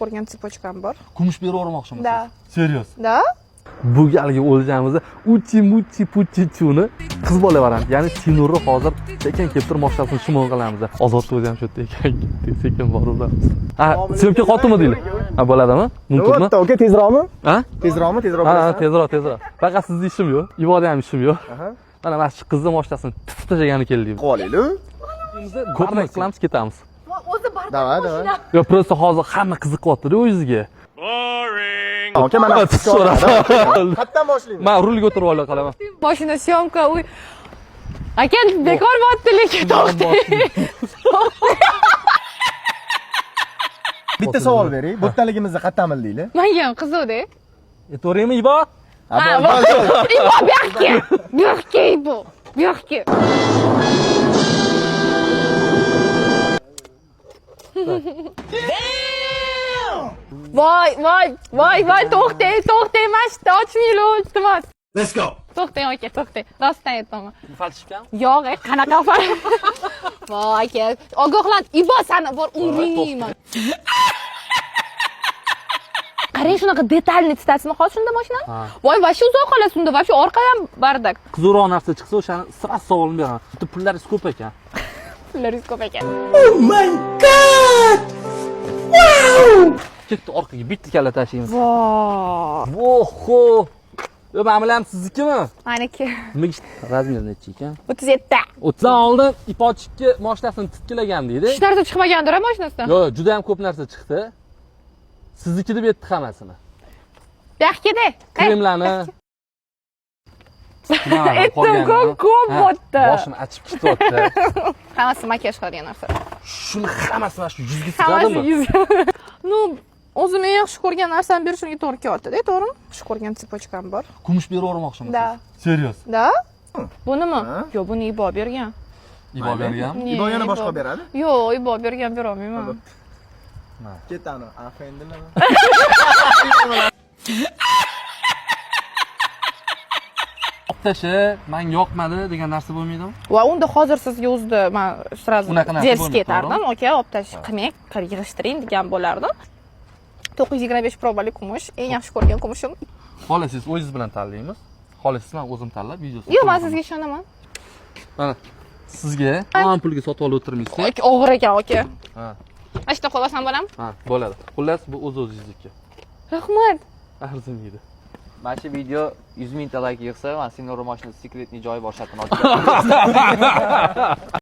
Ko'rgan цепочка m bor. Kumush berib yubormoqchimisiz? Да. Serios? Да? Bu galgi o'ljamizni uchi muchi puchi chuni qiz bola variant, ya'ni Sinurni hozir sekin kelib turib moshinasini shimon qilamiz. Ozodni o'zi ham shu yerda ekan, sekin borib. Ha, syomka qotdimi deydi. Ha, bo'ladimi? Mumkinmi? Bo'pti, aka, tezroqmi? Ha? Tezroqmi? Tezroq Ha, bo'lasan? tezroq, tezroq. Faqat sizni ishim yo'q, Iboda ham ishim yo'q. Aha. Mana shu qizni mashinasini titib tashlagani keldik. Qilib olaylik. Ko'p narsa qilamiz, ketamiz. O'zi bardak Давай, давай. Yo, просто hozir hamma qiziqyapti-da o'zingizga. Aka, mana So'rab. Qayerdan boshlaymiz? Men rulga o'tirib ola qolaman. Mashina syomka uy. Aka, bekor botdi lekin to'xtang. Bitta savol bering. Bu yerdaligimizni qayerdan bildinglar? Menga ham qiziqda. To'g'rimi, Ibo? Ha, Ha, bo'ldi, bo'ldi. Ibo bu yoqqa. Bu yoqqa Ibo. Bu yoqqa. Voy, voy, voy, voy, to'xtang, to'xtang, mana shu yerda ochmanglar, iltimos. Let's go. To'xtang aka, to'xtang. Rostdan aytaman. Falshifkan? Yo'q, qanaqa farq? Voy aka, ogohlan, Ibo sani bor umringni yeyman. Qarang, shunaqa detalni titasizmi hozir shunda mashinani? Ha. Voy, вообще uzoq qolasiz unda, вообще orqa ham bardak. Qiziqroq narsa chiqsa, o'shani sira savolini beraman. Bitta pullaringiz ko'p ekan. Pullaringiz ko'p ekan. Ketdi orqaga bitta kalla tashlaymiz. Voy. Voho! Yo, mana bular ham siznikimi? Maniki. Nimaga razmer nechi ekan? 37. 30 dan oldin ipochikka mashinasini titkilagan deydi. Hech narsa chiqmagandir a mashinasidan. Yo'q, juda ham ko'p narsa chiqdi. Sizniki deb aytdi hammasini. Bu yoqqa-da. Kremlarni. Aytdim, ko'p ko'p bo'pti. Boshim achib ketyapti. Hammasi makiyaj qiladigan narsa. Shuni hammasi mana shu yuzga Hammasi sig'adimi? yuz. Ну, o'zim eng yaxshi ko'rgan narsamni berishimga to'g'ri kelyapti-da, to'g'rimi? Yaxshi ko'rgan цепочка m bor. Kumush berib yubormoqchimisiz? Да. Serios? Да? Bunimi? Ha? Yo'q, buni Ibo bergan. Ibo bergan. Ne, Ibo yana boshqa beradi. Yo'q, Ibo bergan bera olmayman. Ketani, afendilar. Tasha, menga yoqmadi degan narsa bo'lmaydimi? Va unda hozir sizga o'zida man сразу Unaqa narsa дерзкий bo'lmaydi, aytardim. Aka, olib tash qilmang, yig'ishtiring degan bo'lardim. 925 probali kumush, eng yaxshi ko'rgan kumushim. Xohlasangiz o'zingiz bilan tanlaymiz. Xohlasangiz men o'zim tanlab videosini. Yo'q, men sizga ishonaman. Mana sizga ham pulga sotib olib o'tirmaysiz. Aka, og'ir ekan, aka. Ha, Mana shu yerda qo'yib olsam bo'ladimi? ha, bo'ladi. Xullas, bu o'z o'zingizniki. Rahmat. Arzimaydi. Mana shu video 100 mingta layk yig'sa, man Sinora mashinasi sekretniy joyi bor shartini ochib